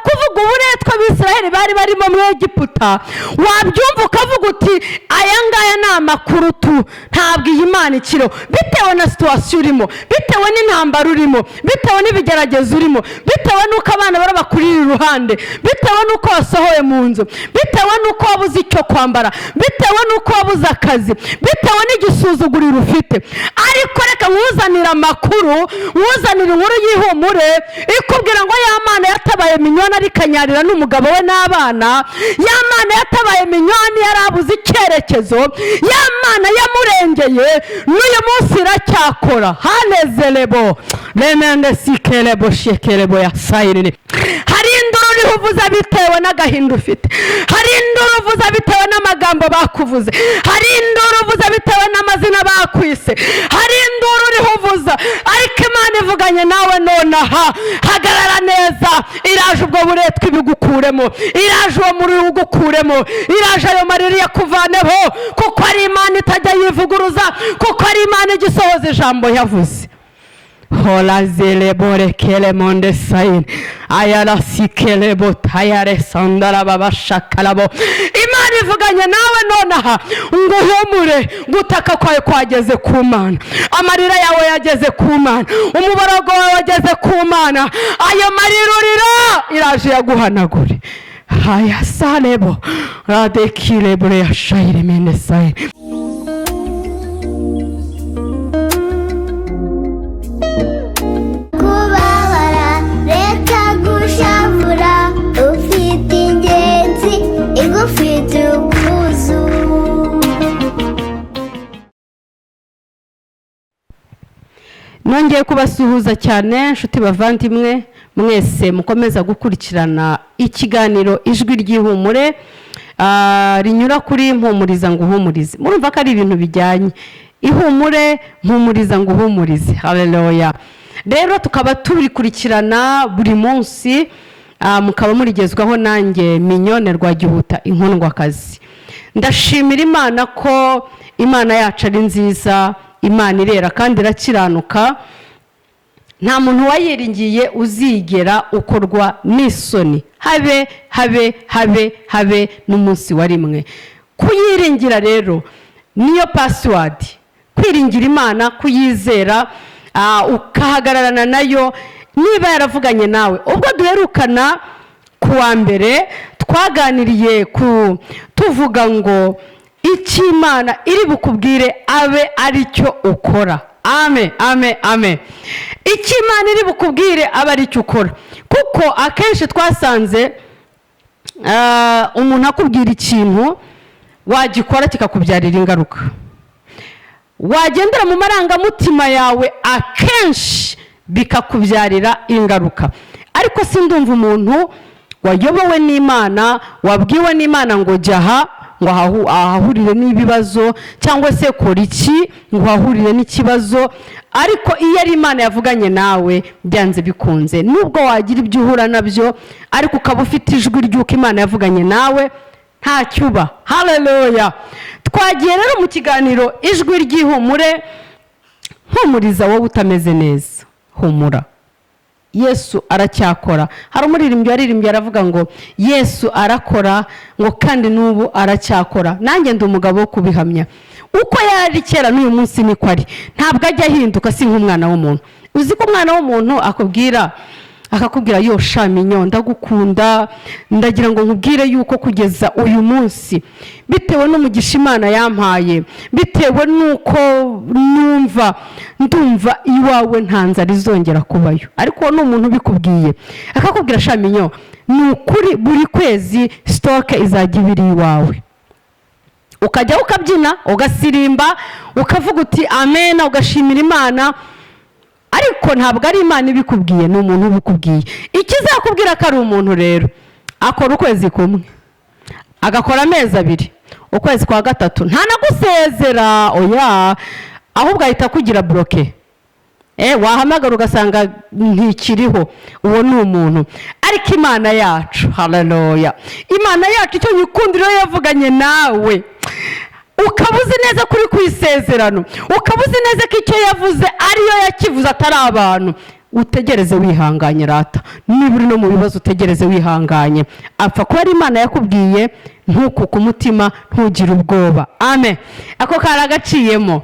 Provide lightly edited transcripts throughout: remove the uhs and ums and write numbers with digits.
Kuvuga uburetwa Abisiraheli bari barimo mu Egiputa, wabyumva ukavuga uti: "Aya ngaya ni amakuru tu, ntabwo iyi Mana ikiriho," bitewe na situation urimo, bitewe n'intambara urimo, bitewe n'ibigeragezo urimo, bitewe n'uko abana bari bakurira iruhande, bitewe n'uko wasohoye mu nzu, bitewe n'uko wabuze icyo kwambara, bitewe n'uko wabuze akazi, bitewe n'igisuzuguriro ufite. Ariko reka nkuzanire amakuru, nkuzanire inkuru y'ihumure ikubwira ngo ya Mana yatabaye Minyoni arikanyarira n'umugabo we n'abana, ya Mana yatabaye Minyoni yarabuze icyerekezo, ya Mana yamurengeye, n'uyu munsi iracyakora. Hanezerebo remende sikerebo shekerebo ya sayirine. Hari induru uriho uvuza bitewe n'agahinda ufite, hari induru uvuza bitewe n'amagambo bakuvuze, hari induru uvuza bitewe n'amazina bakwise, hari induru uriho uvuza, ariko Imana ivuganye nawe nonaha. Hagarara neza, iraje ubwo buretwa ibigukuremo, iraje uwo muri ugukuremo, iraje ayo marira yakuvaneho, kuko ari Imana itajya yivuguruza, kuko ari Imana igisohoza ijambo yavuze. Hola zelebore kele monde sayini ayara sikelebo tayare sandara babashakarabo. Imana ivuganye nawe nonaha ngo uhumure, gutaka kwawe kwageze ku Mana, amarira yawe yageze ku Mana, umuborogo wawe wageze ku Mana. Ayo marira urira, iraje yaguhanagure. Haya sarebo radekilebure yashayire mende sayini. Kubabara, reka gushavura, ufite ingenzi igufite ubwuzu. Nongeye kubasuhuza cyane, inshuti bavandimwe mwese mukomeza gukurikirana ikiganiro Ijwi ry'Ihumure rinyura kuri Mpumuriza ngo uhumurize. Murumva ko ari ibintu bijyanye: ihumure, mpumuriza ngo uhumurize. Haleluya! Rero tukaba turikurikirana buri munsi, mukaba murigezwaho nanjye Minyone Rwagihuta Inkundwakazi. Ndashimira Imana ko Imana yacu ari nziza. Imana irera kandi irakiranuka. Nta muntu wayiringiye uzigera ukorwa n'isoni, habe habe habe habe n'umunsi wa rimwe. Kuyiringira rero niyo password. Kwiringira Imana, kuyizera, ukahagararana nayo niba yaravuganye nawe. Ubwo duherukana ku wa mbere, twaganiriye ku tuvuga ngo icyo Imana iri bukubwire abe ari cyo ukora. Ame ame ame! Icyo Imana iri bukubwire abe ari cyo ukora, kuko akenshi twasanze umuntu akubwira ikintu wagikora kikakubyarira ingaruka, wagendera mu marangamutima yawe akenshi bikakubyarira ingaruka. Ariko sindumva umuntu wayobowe n'Imana, wabwiwe n'Imana ngo jya aha ngo ahahurire n'ibibazo, cyangwa se kora iki ngo uhahurire n'ikibazo. Ariko iyo ari Imana yavuganye nawe, byanze bikunze, nubwo wagira ibyo uhura nabyo, ariko ukaba ufite ijwi ry'uko Imana yavuganye nawe, ntacyo uba. Haleluya! Twagiye rero mu kiganiro Ijwi ry'Ihumure. Mpumuriza wowe utameze neza, humura, Yesu aracyakora. Hari umuririmbyi waririmbye aravuga ngo Yesu arakora, ngo kandi n'ubu aracyakora. Nanjye ndi umugabo wo kubihamya. Uko yari kera n'uyu munsi niko ari, ntabwo ajya ahinduka. Si nk'umwana w'umuntu. Uzi ko umwana w'umuntu akubwira, akakubwira: "Yo sha Minyo, ndagukunda, ndagira ngo nkubwire yuko kugeza uyu munsi, bitewe n'umugisha Imana yampaye, bitewe n'uko numva, ndumva iwawe nta nzara izongera kubayo." Ariko uwo ni umuntu ubikubwiye. Akakubwira: "Sha Minyo, ni ukuri buri kwezi stock izajya ibiri iwawe." Ukajya ukabyina, ugasirimba, ukavuga uti amena, ugashimira Imana. Ariko ntabwo ari Imana ibikubwiye, ni umuntu ubikubwiye. Ikizakubwira ko ari umuntu rero, akora ukwezi kumwe, agakora amezi 2, ukwezi kwa gatatu ntanagusezera, oya, ahubwo ahita akugira block. Wahamagara ugasanga ntikiriho. Uwo ni umuntu. Ariko Imana yacu, haleluya, Imana yacu icyo nyikundiro, yavuganye nawe ukaba uzi neza kuri ku isezerano, ukaba uzi neza ko icyo yavuze ariyo yakivuze, atari abantu. Utegereze wihanganye rata. Niba uri no mu bibazo, utegereze wihanganye. Apfa kuba ari Imana yakubwiye, ntukuke umutima, ntugire ubwoba. Amen. Ako kari agaciyemo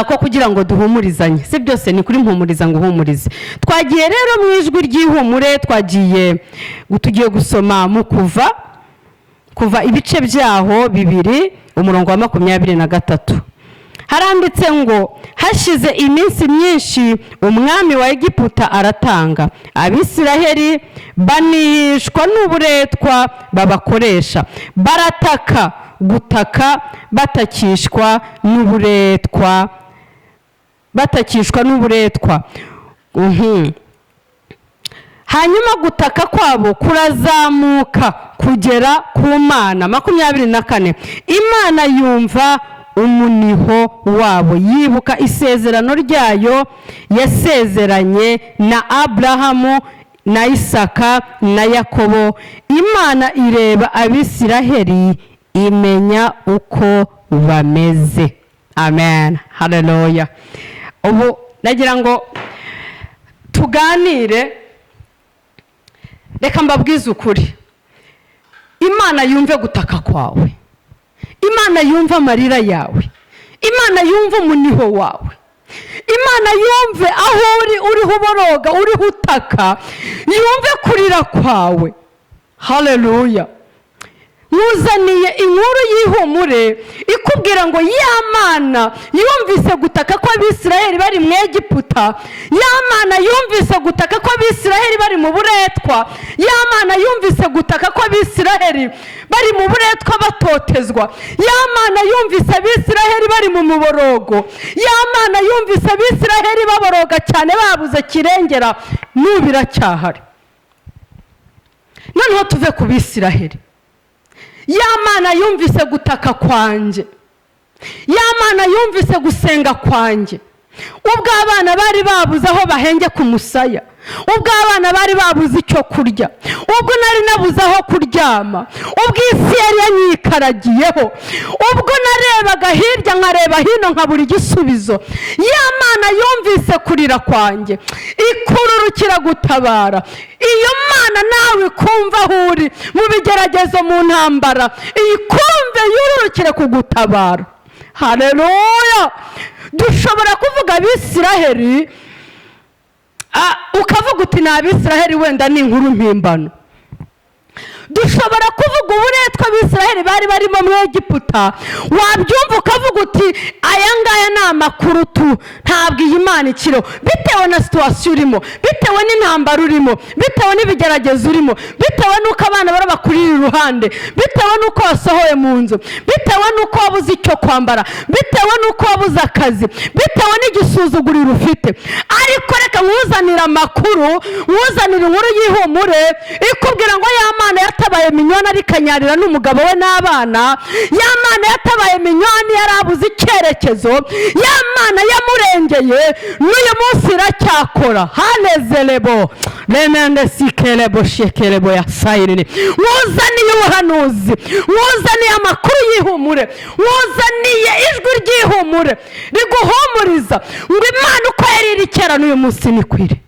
ko kugira ngo duhumurizanye, si byose ni kuri mpumuriza ngo uhumurize. Twagiye rero mu ijwi ry'ihumure, tugiye gusoma mu Kuva ibice byaho 2, umurongo wa 23. Haranditse ngo: "Hashize iminsi myinshi, umwami wa Egiputa aratanga, Abisiraheli banihishwa n'uburetwa babakoresha, barataka gutaka batakishwa n'uburetwa, batakishwa n'uburetwa. Hanyuma gutaka kwabo kurazamuka kugera ku Mana." 24: "Imana yumva umuniho wabo, yibuka isezerano ryayo yasezeranye na Aburahamu na Isaka na Yakobo. Imana ireba Abisiraheli, imenya uko bameze." Amen, haleluya. Ubu nagira ngo tuganire. Reka mbabwize ukuri: Imana yumve gutaka kwawe, Imana yumve amarira yawe, Imana yumve umuniho wawe, Imana yumve aho uri, uriho uboroga, uriho utaka, yumve kurira kwawe. Haleluya. Nkuzaniye inkuru y'ihumure ikubwira ngo ya Mana yumvise gutaka kw'Abisiraheli bari mu Egiputa, ya Mana yumvise gutaka kw'Abisiraheli bari mu buretwa, ya Mana yumvise gutaka kw'Abisiraheli bari mu buretwa batotezwa, ya Mana yumvise Abisiraheli bari mu muborogo, ya Mana yumvise Abisiraheli baboroga cyane babuze kirengera, n'ubu iracyahari. Noneho tuve ku Bisiraheli. Ya Mana yumvise gutaka kwanjye, ya Mana yumvise gusenga kwanjye ubwo abana bari babuze aho bahenge ku musaya, ubwo abana bari babuze icyo kurya, ubwo nari nabuze aho kuryama, ubwo isi yari yanyikaragiyeho, ubwo narebaga hirya nkareba hino nkabura igisubizo, ya Mana yumvise kurira kwanjye, ikururukira gutabara. Iyo Mana nawe ikumva aho uri mu bigeragezo, mu ntambara, ikumve yururukire kugutabara. Haleluya. Dushobora kuvuga Abisiraheli, ukavuga uti: "Ni Abisiraheli, wenda ni inkuru mpimbano." Dushobora kuvuga uburetwa Abisiraheli bari barimo mu Egiputa, wabyumva ukavuga uti: "Aya ngaya ni amakuru tu, ntabwo iyi Mana ikiriho," bitewe na situation urimo, bitewe n'intambara urimo, bitewe n'ibigeragezo urimo, bitewe n'uko abana bari bakurira iruhande, bitewe n'uko wasohoye mu nzu, bitewe n'uko wabuze icyo kwambara, bitewe n'uko wabuze akazi, bitewe n'igisuzuguriro ufite. Ariko reka nkuzanire amakuru, nkuzanire inkuru y'ihumure ikubwira ngo ya Mana yatabaye Minyoni arikanyarira n'umugabo we n'abana, ya Mana yatabaye Minyoni yarabuze icyerekezo, ya Mana yamurengeye, n'uyu munsi iracyakora. Hanezerebo remende sikerebo shekerebo ya sayirine. Nkuzaniye ubuhanuzi, nkuzaniye amakuru y'ihumure, nkuzaniye ijwi ry'ihumure riguhumuriza ngo Imana uko yari iri kera, n'uyu munsi ni kwiri.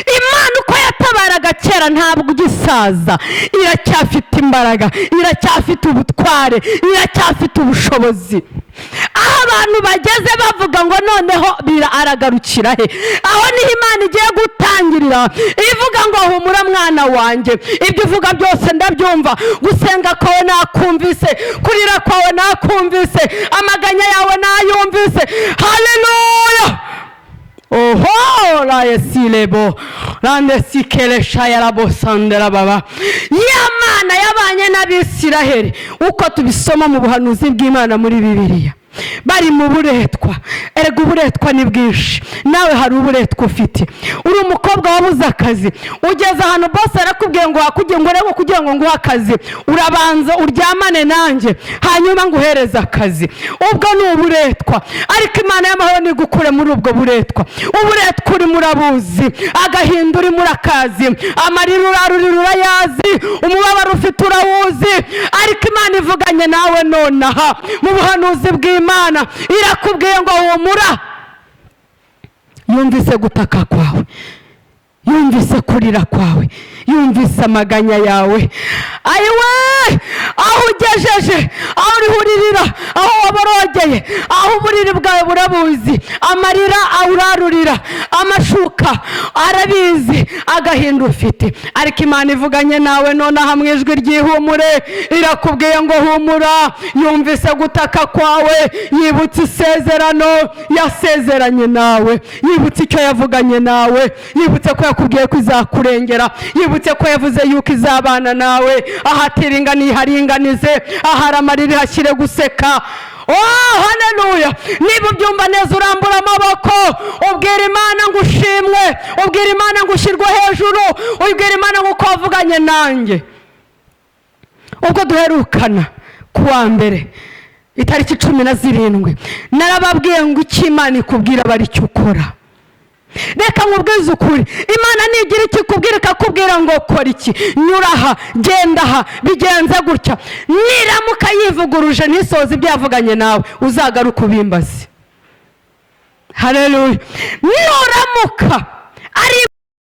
Imana uko yatabaraga kera ntabwo ugisaza, iracyafite imbaraga, iracyafite ubutware, iracyafite ubushobozi. Aho abantu bageze bavuga ngo noneho bira aragarukira he, aho niho Imana igiye gutangirira ivuga ngo: "Humura mwana wanjye, ibyo uvuga byose ndabyumva, gusenga kwawe nakumvise, kurira kwawe nakumvise, amaganya yawe nayumvise." Haleluya. Oho rayesirebo rande shayarabo sandera baba. Ya Mana yabanye n'Abisiraheli uko tubisoma mu buhanuzi bw'Imana muri Bibiliya bari mu buretwa. Erega uburetwa ni bwinshi, nawe hari uburetwa ufite. Uri umukobwa wabuze akazi, ugeze ahantu bose arakubwiye ngo wakugira ngo urebe, kugira ngo nguhe akazi urabanza uryamane nanjye, hanyuma nguhereze akazi. Ubwo ni uburetwa, ariko Imana y'amahoro nigukure muri ubwo buretwa. Uburetwa urimo urabuzi, agahinda urimo urakazi, amarira urarurira urayazi, umubabaro ufite urawuzi, ariko Imana ivuganye nawe nonaha mu buhanuzi bw'Imana, irakubwiye ngo humura. Yumvise gutaka kwawe, yumvise kurira kwawe, yumvise amaganya yawe. Ayiwe, aho ugejeje, aho uriho uririra, aho waborogeye, aho uburiri bwawe burabuzi, amarira awurarurira, amashuka arabizi, agahinda ufite. Ariko Imana ivuganye nawe nonaha mu ijwi ry'ihumure, irakubwiye ngo humura. Yumvise gutaka kwawe, yibutse isezerano yasezeranye nawe, yibutse icyo yavuganye nawe, yibutse ko yakubwiye ko izakurengera, yibutse ko yavuze yuko izabana nawe. Ahatiringaniye haringanize, ahari amarira ihashyire guseka. Oh, haleluya! Niba ubyumva neza, urambura amaboko, ubwira Imana ngo ushimwe, ubwira Imana ngo ushyirwe hejuru, ubwira Imana ngo uko wavuganye nanjye ubwo duherukana ku wa mbere itariki 17, narababwiye ngo icyo Imana ikubwira aba ari cyo ukora. Reka nkubwize ukuri, Imana nigira icyo ikubwira, ikakubwira ngo kora iki, nyura aha, genda aha, bigenze gutya, niramuka yivuguruje ntisoze ibyo yavuganye nawe, uzagaruke ubimbaze. Haleluya! Nuramuka